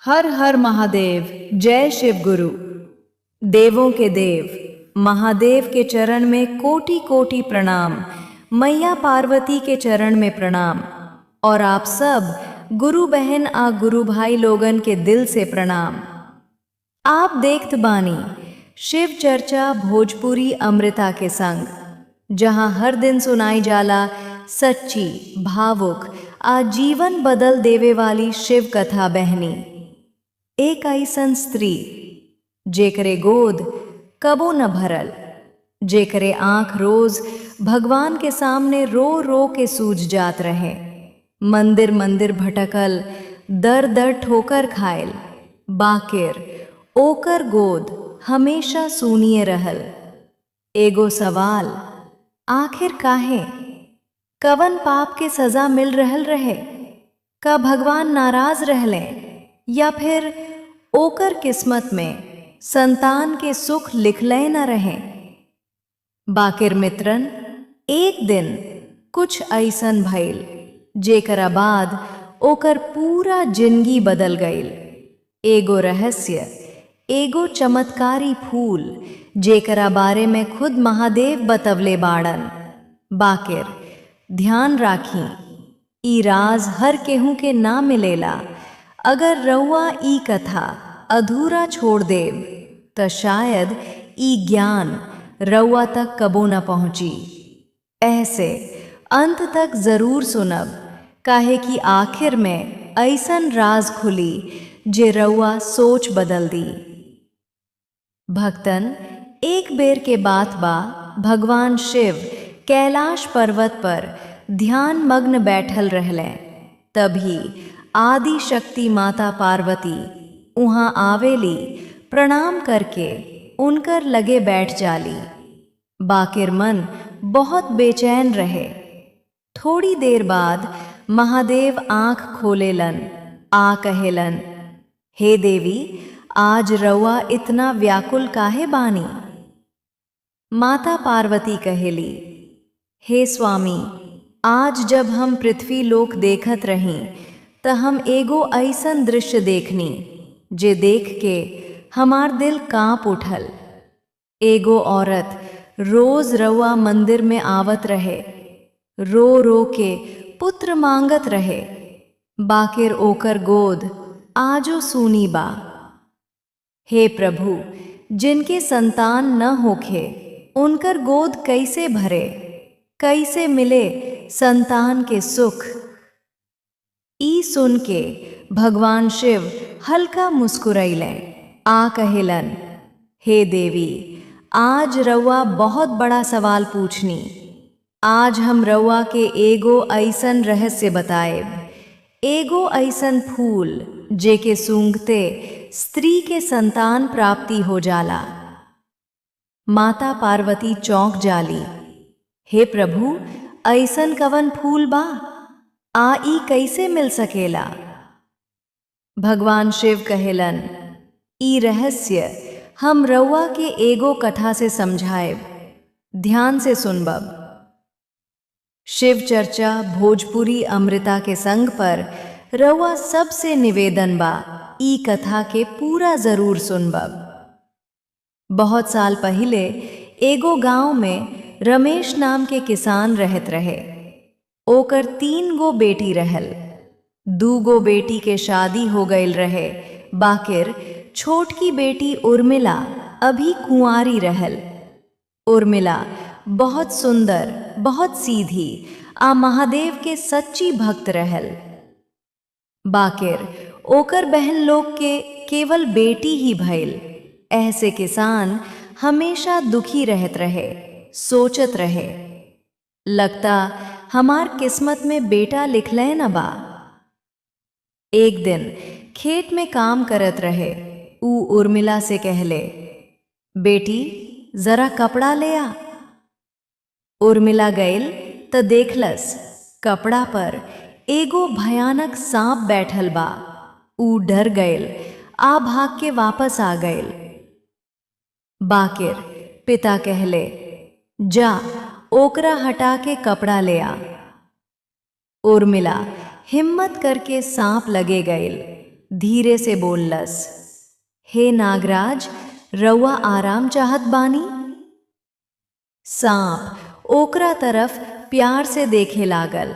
हर हर महादेव। जय शिव गुरु। देवों के देव महादेव के चरण में कोटि कोटि प्रणाम। मैया पार्वती के चरण में प्रणाम और आप सब गुरु बहन आ गुरु भाई लोगन के दिल से प्रणाम। आप देखत बानी शिव चर्चा भोजपुरी अमृता के संग, जहां हर दिन सुनाई जाला सच्ची, भावुक आ जीवन बदल देवे वाली शिव कथा। बहनी, एक ऐसन स्त्री जेकरे गोद कबो न भरल, जेकरे आंख रोज भगवान के सामने रो रो के सूज जात रहे, मंदिर मंदिर भटकल, दर दर ठोकर खायल, बाकिर ओकर गोद हमेशा सूनिए रहल। एगो सवाल, आखिर काहे? कवन पाप के सजा मिल रहल रहे? का भगवान नाराज रहले या फिर ओकर किस्मत में संतान के सुख लिखले न रहे? बाकिर मित्रन, एक दिन कुछ ऐसन भइल जेकरा बाद ओकर पूरा जिंदगी बदल गईल। एगो रहस्य, एगो चमत्कारी फूल, जेकरा बारे में खुद महादेव बतवले बाड़न। बाकिर ध्यान राखी, ई राज हर केहू के ना मिलेला। अगर रउआ ई कथा अधूरा छोड़ देब त शायद ई ज्ञान रउआ तक कबो न पहुंची। ऐसे अंत तक जरूर सुनब, काहे कि आखिर में ऐसन राज खुली जे रउआ सोच बदल दी। भक्तन, एक बेर के बात बा, भगवान शिव कैलाश पर्वत पर ध्यान मग्न बैठल रहले। तभी आदि शक्ति माता पार्वती उहाँ आवेली, प्रणाम करके उनकर लगे बैठ जाली। बाकिर मन बहुत बेचैन रहे। थोड़ी देर बाद महादेव आंख खोलेलन आ कहेलन, हे देवी, आज रउआ इतना व्याकुल काहे बानी? माता पार्वती कहेली, हे स्वामी, आज जब हम पृथ्वी लोक देखत रही त हम एगो ऐसन दृश्य देखनी जे देख के हमार दिल कांप उठल। एगो औरत रोज रउआ मंदिर में आवत रहे, रो रो के पुत्र मांगत रहे, बाकिर ओकर गोद आजो सूनी बा। हे प्रभु, जिनके संतान न होखे उनकर गोद कैसे भरे? कैसे मिले संतान के सुख? ई सुन के भगवान शिव हल्का मुस्कुरैले आ कहेलन, हे देवी, आज रउआ बहुत बड़ा सवाल पूछनी। आज हम रउआ के एगो ऐसन रहस्य बताएब, एगो ऐसन फूल जेके सूंघते स्त्री के संतान प्राप्ति हो जाला। माता पार्वती चौंक जाली, हे प्रभु, ऐसन कवन फूल बा? आ ई कैसे मिल सकेला? भगवान शिव कहेलन, ई रहस्य हम रउआ के एगो कथा से समझाएब, ध्यान से सुनबब। शिव चर्चा भोजपुरी अमृता के संग पर रउआ सबसे निवेदन बा, ई कथा के पूरा जरूर सुनबब। बहुत साल पहिले एगो गांव में रमेश नाम के किसान रहत रहे। ओकर तीन गो बेटी रहल। दू गो बेटी के शादी हो गईल रहे, बाकिर छोटकी बेटी उर्मिला अभी कुंवारी रहल। उर्मिला बहुत सुंदर, बहुत सीधी आ महादेव के सच्ची भक्त रहल। बाकिर ओकर बहन लोग के केवल बेटी ही भइल। ऐसे किसान हमेशा दुखी रहत रहे, सोचत रहे, लगता हमार किस्मत में बेटा लिखले न बा। एक दिन खेत में काम करत रहे, ऊ उर्मिला से कहले, बेटी, जरा कपड़ा ले आ। उर्मिला गईल त देखलस कपड़ा पर एगो भयानक सांप बैठल बा। ऊ डर गईल आ भाग के वापस आ गईल। बाकिर पिता कहले, जा, ओकरा हटा के कपड़ा ले आ। उर्मिला हिम्मत करके सांप लगे गईल। धीरे से बोललस, हे नागराज, रउआ आराम चाहत बानी? सांप ओकरा तरफ प्यार से देखे लागल।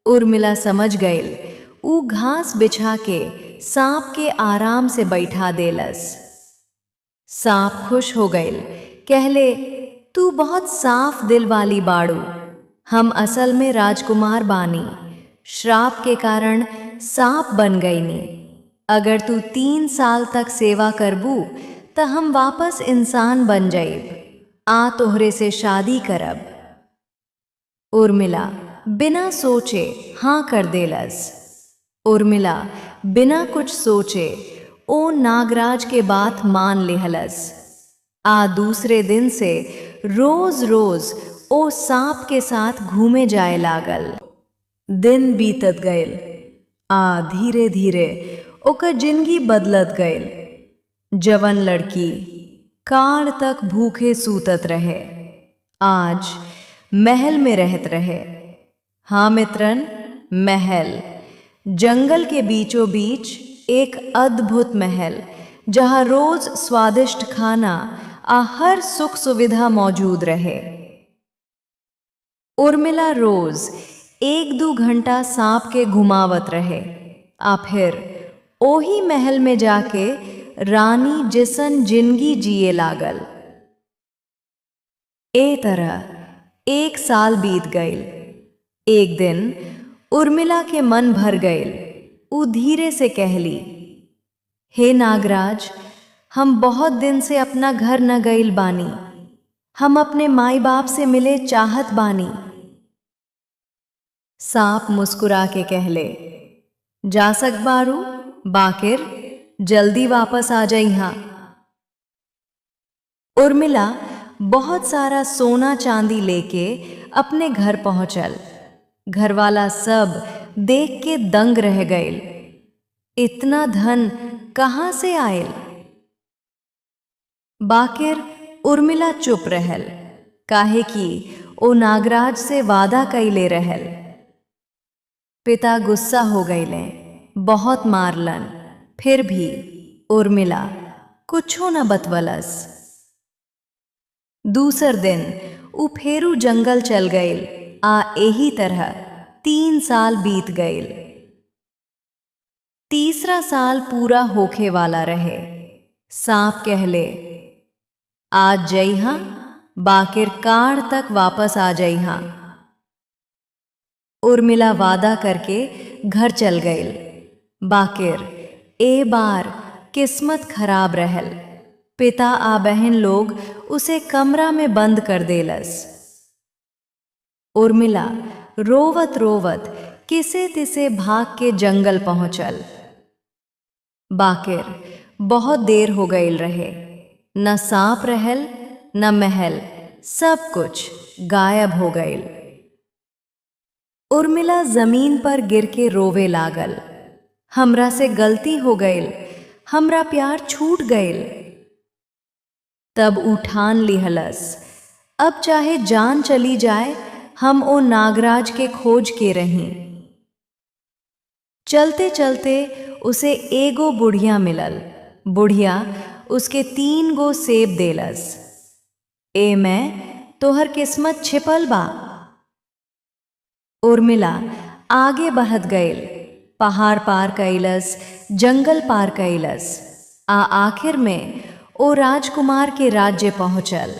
उर्मिला समझ गईल। ऊ घास बिछा के सांप के आराम से बैठा देलस। सांप खुश हो गईल। कहले, तू बहुत साफ दिल वाली बाड़ू। हम असल में राजकुमार बानी, श्राप के कारण सांप बन गईनी। अगर तू 3 साल तक सेवा करबू त हम वापस इंसान बन जाइब आ तोहरे से शादी करब। उर्मिला बिना सोचे हाँ कर देलस। उर्मिला बिना कुछ सोचे ओ नागराज के बात मान लिहलस आ दूसरे दिन से रोज रोज ओ सांप के साथ घूमे जाए लागल। दिन बीतत गईल आ धीरे धीरे ओकर जिंदगी बदलत गईल। जवन लड़की काल तक भूखे सूतत रहे, आज महल में रहत रहे। हाँ मित्रन, महल, जंगल के बीचों बीच एक अद्भुत महल, जहाँ रोज स्वादिष्ट खाना आ हर सुख सुविधा मौजूद रहे। उर्मिला रोज 1-2 घंटा सांप के घुमावत रहे आ फिर ओही महल में जाके रानी जिसन जिंदगी जिए लागल। ए तरह एक साल बीत गईल। एक दिन उर्मिला के मन भर गईल। ऊ धीरे से कहली, हे नागराज, हम बहुत दिन से अपना घर न गईल बानी। हम अपने माई बाप से मिले चाहत बानी। सांप मुस्कुरा के कहले, जा सक बारू, बाकिर जल्दी वापस आ जाइहा। उर्मिला बहुत सारा सोना चांदी लेके अपने घर पहुंचल। घरवाला सब देख के दंग रह गए। इतना धन कहाँ से आयल? बाकिर उर्मिला चुप रहल, काहे कि ओ नागराज से वादा कैले रहल। पिता गुस्सा हो गईले, बहुत मारलन, फिर भी उर्मिला कुछो न बतवलस। दूसर दिन ऊ फेरू जंगल चल गईल आ एही तरह 3 साल बीत गईल। तीसरा साल पूरा होखे वाला रहे। सांप कहले, आज जइहा, बाकिर काढ़ तक वापस आ जइहा। उर्मिला वादा करके घर चल गईल। बाकिर ए बार किस्मत खराब रहल। पिता आ बहन लोग उसे कमरा में बंद कर देलस। उर्मिला रोवत रोवत किसे तिसे भाग के जंगल पहुंचल। बाकिर बहुत देर हो गईल रहे। न सांप रहल, न महल, सब कुछ गायब हो गईल। उर्मिला जमीन पर गिर के रोवे लागल, हमरा से गलती हो गईल, हमरा प्यार छूट गईल। तब उठान लिहलस, अब चाहे जान चली जाए, हम ओ नागराज के खोज के रहीं। चलते चलते उसे एगो बुढ़िया मिलल। बुढ़िया उसके तीन गो सेब देलस, ए में तोहर किस्मत छिपल बा। उर्मिला आगे बढ़त गईल, पहाड़ पार कैलस, जंगल पार कैलस आ आखिर में ओ राजकुमार के राज्य पहुंचल।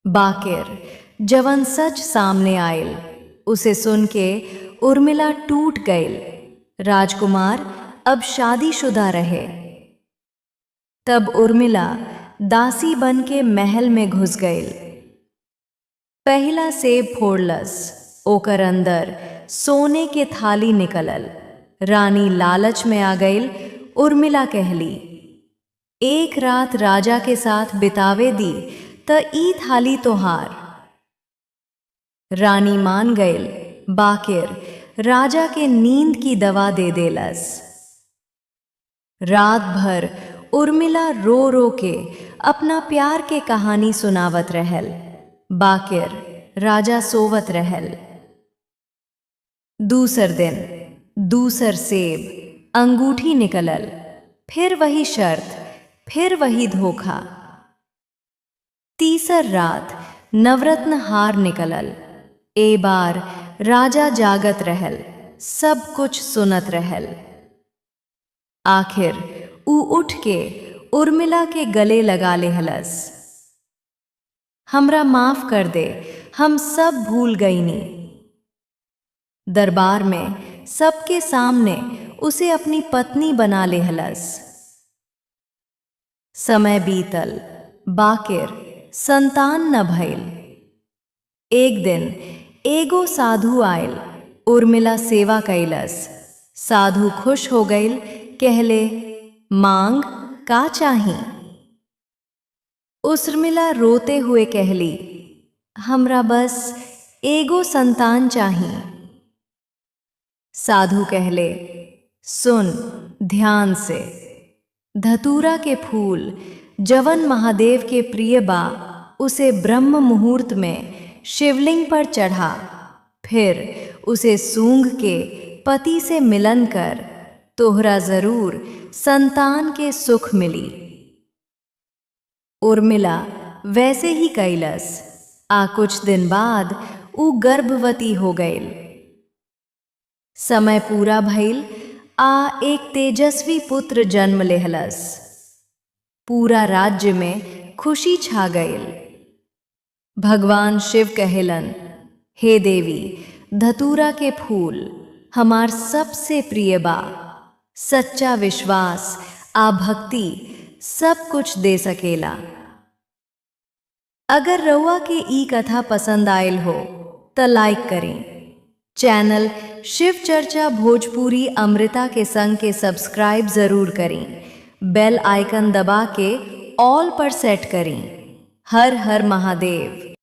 बाकिर जवन सच सामने आयल, उसे सुन के उर्मिला टूट गईल। राजकुमार अब शादीशुदा रहे। तब उर्मिला दासी बन के महल में घुस गईल। पहला सेब फोड़लस, ओकर अंदर सोने के थाली निकलल। रानी लालच में आ गईल। उर्मिला कहली, एक रात राजा के साथ बितावे दी त ई थाली तोहार। रानी मान गईल, बाकिर राजा के नींद की दवा दे देलस। रात भर उर्मिला रो रो के अपना प्यार के कहानी सुनावत रहल, बाकिर राजा सोवत रहल। दूसर दिन दूसर सेब। अंगूठी निकलल। फिर वही शर्त, फिर वही धोखा। तीसर रात नवरत्न हार निकलल। ए बार राजा जागत रहल, सब कुछ सुनत रहल। आखिर ऊ उठ के उर्मिला के गले लगा लेहलस। हमरा माफ कर दे, हम सब भूल गईनी। दरबार में सबके सामने उसे अपनी पत्नी बना लेहलस। समय बीतल, बाकिर संतान न भइल। एक दिन एगो साधु आयल, उर्मिला सेवा कैलस। साधु खुश हो गईल, कहले, मांग, का चाही? उर्मिला रोते हुए कहली, हमरा बस एगो संतान चाही। साधु कहले, सुन ध्यान से, धतूरा के फूल जवन महादेव के प्रिय बा, उसे ब्रह्म मुहूर्त में शिवलिंग पर चढ़ा, फिर उसे सूंघ के पति से मिलन कर, तोहरा जरूर संतान के सुख मिली। उर्मिला वैसे ही कैलस आ कुछ दिन बाद ऊ गर्भवती हो गईल। समय पूरा भइल आ एक तेजस्वी पुत्र जन्म लेहलस। पूरा राज्य में खुशी छा गईल। भगवान शिव कहेलन, हे देवी, धतूरा के फूल हमार सबसे प्रिय बा। सच्चा विश्वास आ भक्ति सब कुछ दे सकेला। अगर रउआ के ई कथा पसंद आयल हो त लाइक करें। चैनल शिव चर्चा भोजपुरी अमृता के संग के सब्सक्राइब जरूर करें। बेल आइकन दबा के ऑल पर सेट करें। हर हर महादेव।